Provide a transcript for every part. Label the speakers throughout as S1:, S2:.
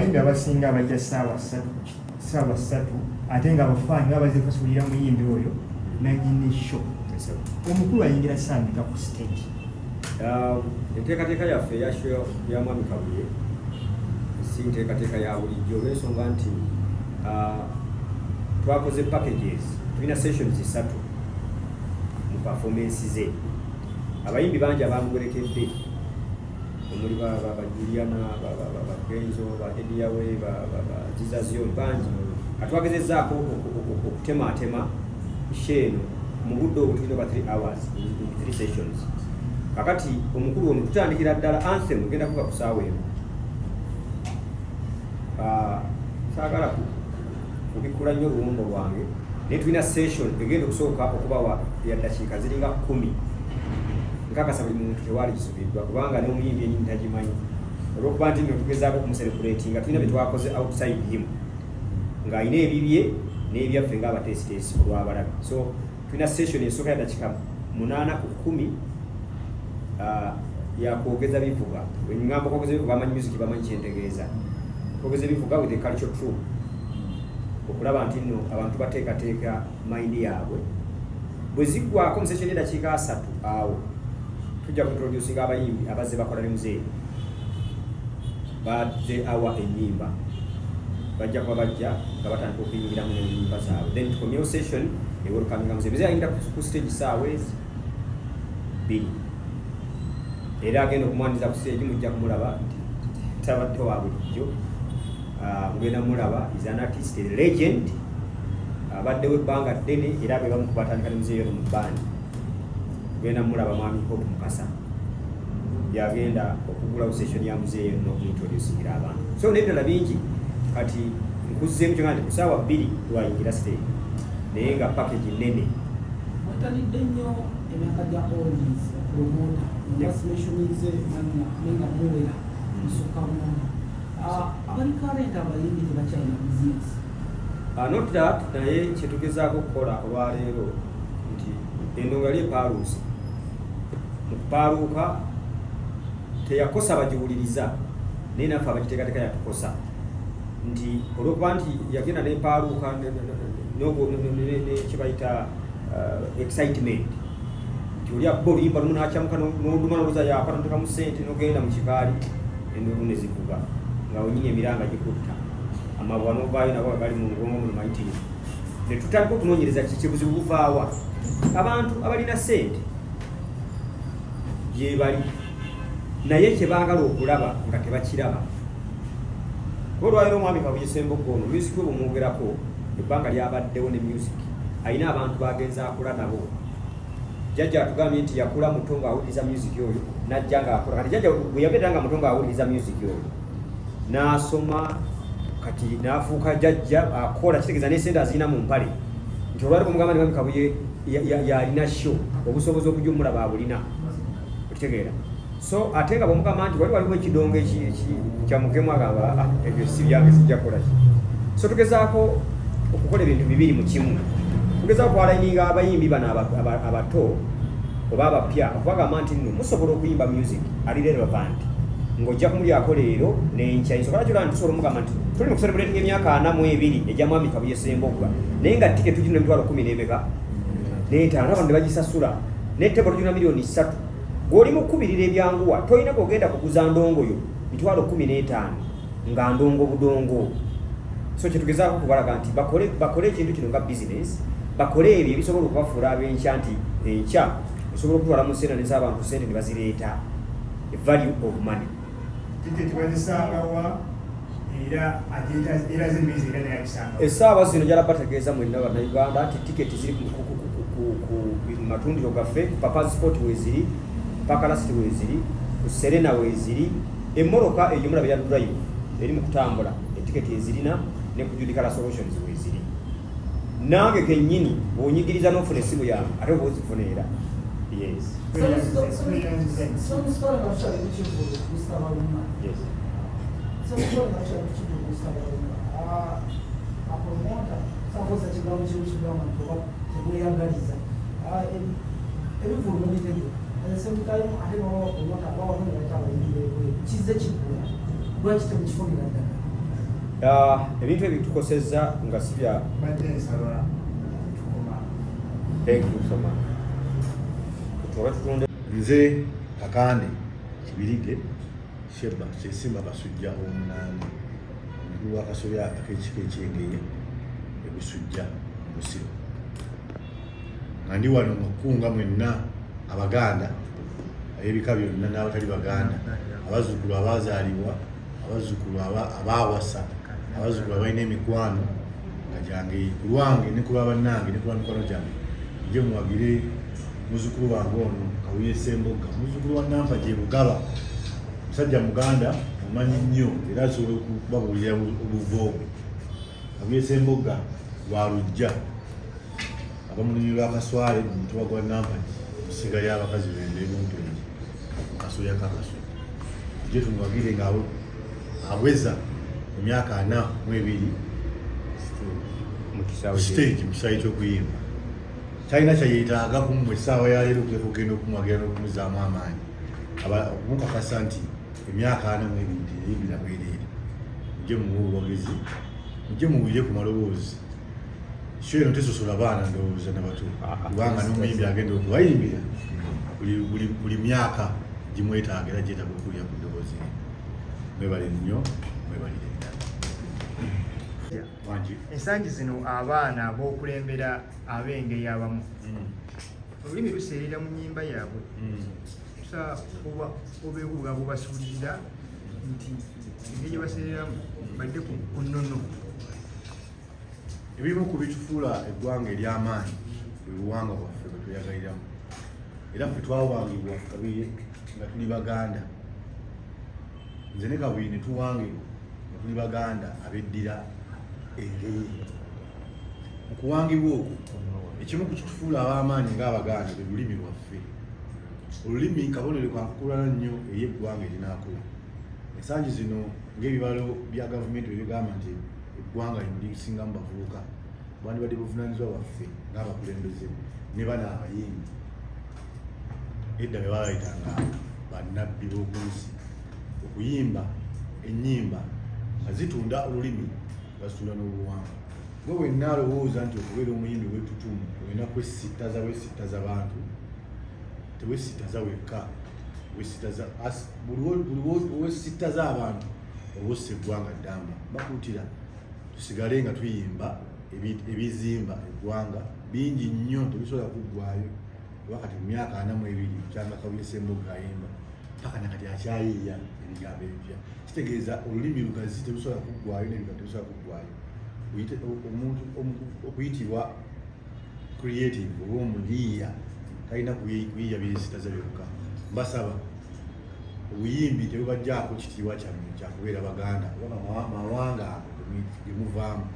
S1: Abayimbi abasinga bajja ssaawa 3, ssaawa 3, ate nga abafaanyi baba bazze kusasulira muyimbi oyo nanyini show. Omukulu ayingira ssaawa ku stage?
S2: Enteekateeka yaffe eya show ya Mwami Kabuye si nteekateeka ya bulijjo, olw'ensonga nti twakoze packages. Tulina sessions ssatu mu performance ze. Abayimbi bangi abamuwerekedde, omuli ba Juliana, ba Kenzo, ba Eddy Yawe, ba Zizazion, bangi. Katwagezezaako okutematema show eno mu budde obwo tulina oba 3 hours in 3 sessions. Kakati omukulu ono tutandikira ddala anthem egenda kuba ku saawa emu. Saagala kubikkula nnyo oluwombo lwange, naye tulina session egenda okusooka okubawa ya ddakiika ziringa 10. Nkakasa buli muntu tewaali kisubiddwa, kubanga n'omuyimbi enyini tagimanyi, olwokuba nti nno tugezaako okumucelebratinga. Tulina bye twakoze outside him, ng'alina ebibye n'ebyaffe ng'abateesiteesi olw'abalabi. So tulina session esooka ya dakiika 8 ku 10, yakwogeza bivuga. Ngamba kwogeza bivuga, amanyi music bamanyi kyentegeeza. Kwogeza ebivuga with the culture true, okulaba nti nno abantu bateekateeka mind yaabwe. Bwe ziggwako mu session y'eddakiika 30, awo tujja kuintroducinga abayimbi abazze bakola ne muzeeyi, bazze awa ennyimba, bajja kuba bajja nga batandika okuyingiramu n'ennyimba zaabwe. Then tukomyewo session ewelcominga muzeeyi. Muzeeyi ayingira ku stage saawa ezi 2, era agenda okumwaniriza ku stage mujja kumulaba nti tabadde wa bulijjo. Mugenda mulaba, is an artist, a legend, abaddewo ebbanga ddene, era be bamu kubatandika ne muzeeyi ono mu bandi. Mugenda mulaba Mwami Hope Mukasa, yagenda okugulawo session ya muzeeyi ono n'okumuintroducingira abantu. So n'ebirala bingi. Kati nkuzzeemu kyonga nti ku saawa 2 lwayingira stage, naye nga package nene.
S3: Mwetanidde nnyo emyaka gya oldies, promota nga simentionize mannya, naye nga muwera nsukka muna. Abali current abayimbi tebakyalina bizinesi.
S2: Not that, naye kyetugezaako okukola olwaleero nti endongo yali epaaluuse. Mu kupaaluuka teyakosa bagiwuliriza, naye naffe abagiteekateeka yatukosa, nti olwokuba nti yagenda nepaaluuka kyebayita excitement, nti oli abba oluyimba lumu nakyamuka n'oluma noloza yakwata notekamu sente nogenda mu kikaali, endulu ne zivuga nga wenyini emiranga gikutta amabwa novaayo nabo gali mu mugongo muno mayitirivu. Ne tutandika okunoonyereza kiki buzibu buvaawa. Abantu abalina sente gyebali, naye kyebaagala okulaba nga tebakiraba. Kuba olwaliro omwami Kabuye Ssembogo ono music we bwemwogerako, ebbanga lyabaddewo ne music, alina abantu bagenza akula nabo. Jjajja atugambye nti yakula muto ng'awuliriza music oyo, najja ng'akola. Kati jjajja bwe yabeera nga muto ng'awuliriza music oyo, n'asoma, kati n'afuuka jjajja akola, kitegeeza n'esente azirina mu mpale, nti olwali kumugamba nti Mwami Kabuye yalina show, obusobozi okujja omulaba abulina, okitegeera? So ate nga bwomugamba nti wali waliwo ekidongo kyamugemu, agamba, "Ah, ebyo si byange, sijja kukola ki." So tugezaako okukola ebintu bibiri mu kimu. Tugezaako kwaligninga abayimbi bano abato oba abapya, okubagamba nti nno musobola okuyimba music ali relevant ng'ojja kumulyako leero n'enkya. Ensonga lwaki olaba nti tusobola omugamba nti tuli mu kucelebrating emyaka 42 egya Mwami Kabuye Sembogga, naye nga tiketi tugirina emitwalo kumi n'emeka n'etaano, abantu ne bagisasula, ne table tugirina miliyoni 3. Gw'oli mu kkubirira ebyanguwa, tolina gw'ogenda kuguza ndongo yo mitwalo 15 nga ndongo budongo. So kyetugezaako okubalaga nti bakole ekintu kino nga business, bakole ebyo ebisobola okubafuula ab'enkya, nti enkya osobola okutwala mu sente nesaba abantu sente ne bazireeta, a value of money.
S1: Tiketi bazisangawa, era era zemizi era naye agisangawa?
S2: Essaawa zino njala bategeeza mwenna Bannayuganda nti tiketi ziri ku matundiro gaffe. Ku Papa's Sport weeziri, Pakalast weeziri, ku Serena weeziri, emmotoka eyo mulaba ya drive eri mu kutambula etiketi ezirina, ne ku Judicala Solutions weeziri. Nange kennyini bw'onyigiriza n'ofuna essimu yange, ate oba ozifuna era, yes.
S3: Semusitole nga tukyali ku kivvulu, Mr. Baluma.
S2: Yes.
S3: Semusitole nga tukyali ku kivvulu, Mr. Baluma. Apromota sakozesa kigambo kimu kigamba nti oba tebweyagaliza. Ebivvulu mubitegeka. At the same time ate baba bapromota bawamu ne bayita abayimbi b'ebweru. Kizze kiggula. Lwaki temukifunira ddala?
S2: Ah, ebintu ebyo bitukosezza nga si bya
S1: Mbadde nsaba tukoma.
S2: Thank you so much. Tutuule tutunde.
S4: Nze Kakande Kibirige Sheba Kyesimba Kasujja owomunaana, omukulu w'akasolya ak'ekika eky'Engeye e Busujja mu Busiro, nga ndi wano nga kukunga mwenna Abaganda ab'ebika byonna n'abatali Baganda, abazzukulu abaazaalibwa, abazzukulu abaawasa, abazzukulu abalina emikwano nga gyange ku lwange ne ku lwa bannange ne ku lwa mikwano gyange, mujje muwagire muzzukulu wange ono Kabuye Ssembogga, muzzukulu wa Nampagi e Bugaba, musajja Muganda omanyi nnyo era asobola okubabuulira obuvo bwe. Kabuye Ssembogga wa Luggya, ava mu lunyiriri lwa Kaswale mu mutuba gwa Nampagi mu ssiga ly'abakazi Lwendo e Lumpenje mu kasolya ka Kasujju. Tujje tumuwagire nga aweza emyaka 42 ku siteegi mu kisaawe ky'okuyimba. Talina kye yeetaaga ku mmwe essaawa ya leero okujja kugenda okumuwagira n'okumuzaamu amaanyi, okumukakasa nti emyaka 42 teyayimbira bwereere. Mujje muwe obuwagizi, mujje muwulire ku maloboozi. Show eno tesosola baana ndowooza na bato, kubanga n'omuyimbi agenda okubayimbira buli myaka gimwetaaga era gyetaaga okuwulira ku ddoboozi lye. Mwebale nnyo, mwebalire ddala. Wangi.
S1: Ensangi zino abaana ab'okulembera ab'engeri abamu olulimi luseerera mu nnyimba yaabwe. Tusaba oba obeeko bwa bubasuulirira nti engeri gye baseereramu badde ku nnono.
S4: Ebimu ku bitufuula eggwanga ery'amaanyi bwe buwangwa bwaffe bwe tweyagaliramu, era ffe twawangibwa Kabuye nga tuli Baganda. Nze ne Kabuye ne tuwangibwa nga tuli Baganda abeddira Engeye. Mu kuwangibwa okwo, ekimu ku kitufuula ab'amaanyi ng'Abaganda lwe lulimi lwaffe. Olulimi kabonero ka nkukulana nnyo eri eggwanga erinaakula. Ensangi zino ng'ebibalo bya gavumenti bwe bigamba nti eggwanga lino lisingamu bavubuka, bwandibadde buvunaanyizibwa bwaffe ng'abakulembeze ne bano abayimbi edda be baabayitanga bannabbi b'oku nsi okuyimba ennyimba nga zitunda olulimi, nga zitunda n'obuwangwa. Gwe wenna alowooza nti okubeera omuyimbi w'ettutumu olina kwesittaza wesittaza bantu, tewesittaza wekka, buli wesittaza abantu oba ossa eggwanga ddamba. Bakuutira tusigale nga tuyimba ebizimba eggwanga. Bingi nnyo tebisobola kuggwayo, kuba kati mu myaka 42 kyanga Kabuye Ssembogga ayimba paka nakati akyayiiya ebigambo ebipya. Kitegeeza olulimi lugazi, tebisobola kuggwayo n'ebigambo tebisobola kuggwayo. Omuntu okuyitibwa creative oba omuyiiya talina kuyiiya byesitaza byokka. Mbasaba obuyimbi tebubajjaako kitiibwa kyammwe kyakubeera Baganda, kubanga mawanga ago gemuvaamu.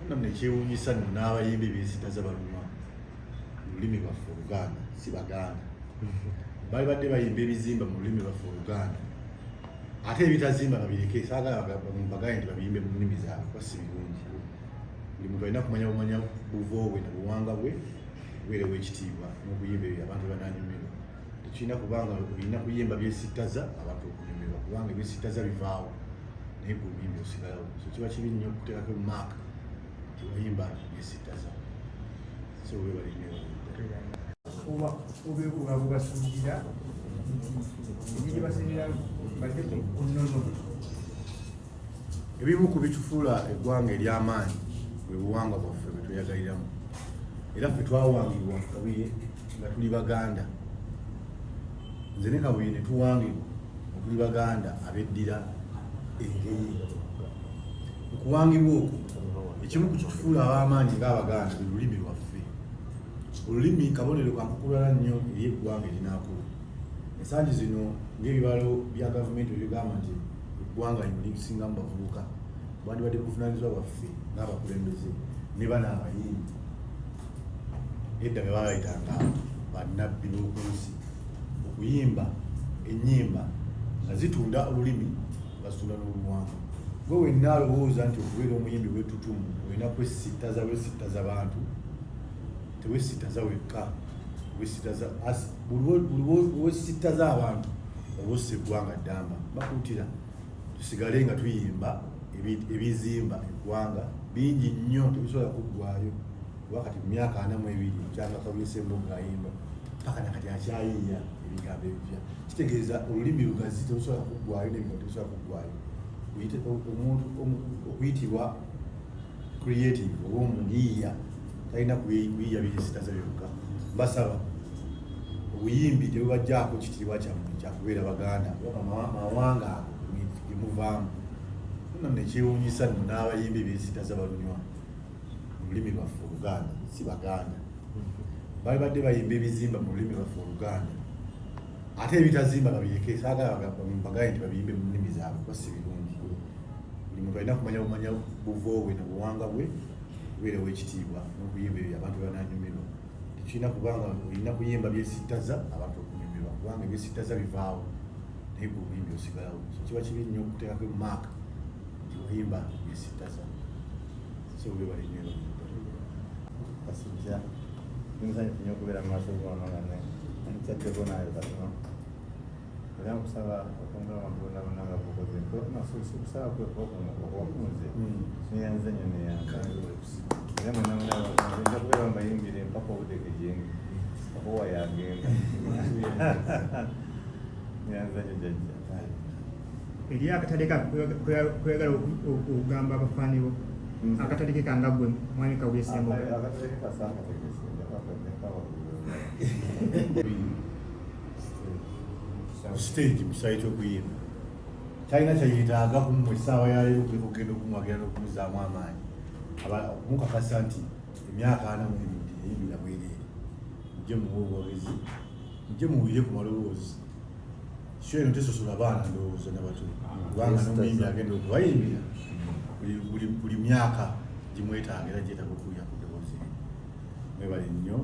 S4: Nno nekyewuunyisa nno n'abayimbi byesitaza balumwa lulimi lwaffe Oluganda, si Baganda. Bali badde bayimba ebizimba mu lulimi lwaffe Oluganda, ate ebitazimba babireke. Saagala bagaye nti babiyimbe mu nnimi zaabwe, kuba si birungi. Buli muntu alina kumanya bumanya buvo bwe na buwanga bwe, bubeerewo ekitiibwa n'okuyimba ebyo abantu bananyumirwa. Tekirina kubanga olina kuyimba byesittaza abantu okunyumirwa, kubanga ebyesittaza bivaawo naye gwe omuyimbi osigalawo. So kiba kibi nnyo okuteekako mark nti wayimba byesittaza. So webale nnyo.
S1: Oba obeeko bwa bubasuulirira nti engeri gye baseereramu badde ku nnono.
S4: Ebimu ku bitufuula eggwanga ery'amaanyi bwe buwangwa bwaffe bwe tweyagaliramu, era ffe twawangibwa Kabuye nga tuli Baganda. Nze ne Kabuye ne tuwangibwa nga tuli Baganda abeddira Engeye. Mu kuwangibwa okwo, ekimu ku kitufuula ab'amaanyi ng'Abaganda lwe lulimi lwaffe. Olulimi kabonero ka nkukulala nnyo eri eggwanga erinaakula. Ensangi zino ng'ebibalo bya gavumenti bwe bigamba nti eggwanga lino lisingamu bavubuka, bwandibadde buvunaanyizibwa bwaffe ng'abakulembeze ne bano abayimbi edda be baabayitanga bannabbi b'oku nsi okuyimba ennyimba nga zitunda olulimi, nga zitunda n'obuwangwa. Gwe wenna alowooza nti okubeera omuyimbi w'ettutumu olina kwesittaza wesittaza bantu, tewesittaza wekka, buli wesittaza abantu oba ossa eggwanga ddamba. Bakuutira tusigale nga tuyimba Ebizimba eggwanga bingi nnyo, tebisobola kuggwayo, kuba kati mu myaka 42 kyanga Kabuye Ssembogo ayimba paka nakati akyayiiya ebigambo ebipya. Kitegeeza olulimi lugazi, terusobola kuggwayo, n'ebigambo tebisobola kuggwayo. Omuntu okuyitibwa creative oba omuyiiya talina kuyiiya byesitaza byokka. Mbasaba obuyimbi tebubajjaako kitiibwa kyammwe kyakubeera Baganda, kuba mawanga ago gemuvaamu. Nno nekyewuunyisa nno n'abayimbi byesitaza balunywa mu lulimi lwaffe Oluganda, si Baganda. Bali badde bayimba ebizimba mu lulimi lwaffe Oluganda, ate ebitazimba babireke. Saagala bagaye nti babiyimbe mu nnimi zaabwe, kuba si birungi. Buli muntu alina kumanya bumanya buvo bwe na buwanga bwe, kubeera ow'ekitiibwa n'okuyimba ebyo abantu bananyumirwa. Tekirina kubanga olina kuyimba byesittaza abantu okunyumirwa, kubanga ebyesittaza bivaawo, naye gwe omuyimbi osigalawo. So kiba kibi nnyo okuteekako emaaka nti wayimba byesittaza. So webale nnyo.
S5: Kasujja, ndi musanyufu nnyo okubeera mu maaso g'ono nga nkyaddeko nayo katono, era nkusaba okwongera abantu bonna bonna nga bukoze kusaba kwe okubakunze. Neyanze nnyo, neyanze era mwena mwena nja kubeera mbayimbire mpaka obudde kejenge oba yagenda. Neyanze nnyo, jjajja.
S1: Eri akatale ka kweyagala okugamba abafaani bo, akatale ke kanga gwe mwami Kabuye Ssembogo.
S5: Akatale ke kasaakategese njakakawaggulu.
S4: Ku stage mu kisaawe ky'okuyimba kyalina kyayetaaga kumuwa essaawa yaleero okugenda okumuwagira n'okumuzaamu amaanyi, okumukakasa nti emyaka 42 yayimbira bwereere. Mujje muwe obuwagizi, mujje muwulire ku maloboozi. Show eno tesosola baana, ndowooza nabato, kubanga n'omuyimbi agenda okubayimbira buli myaka gimwetaaga era gyetaaga okuwulira ku ddoboozi eri. Mwebale nnyo.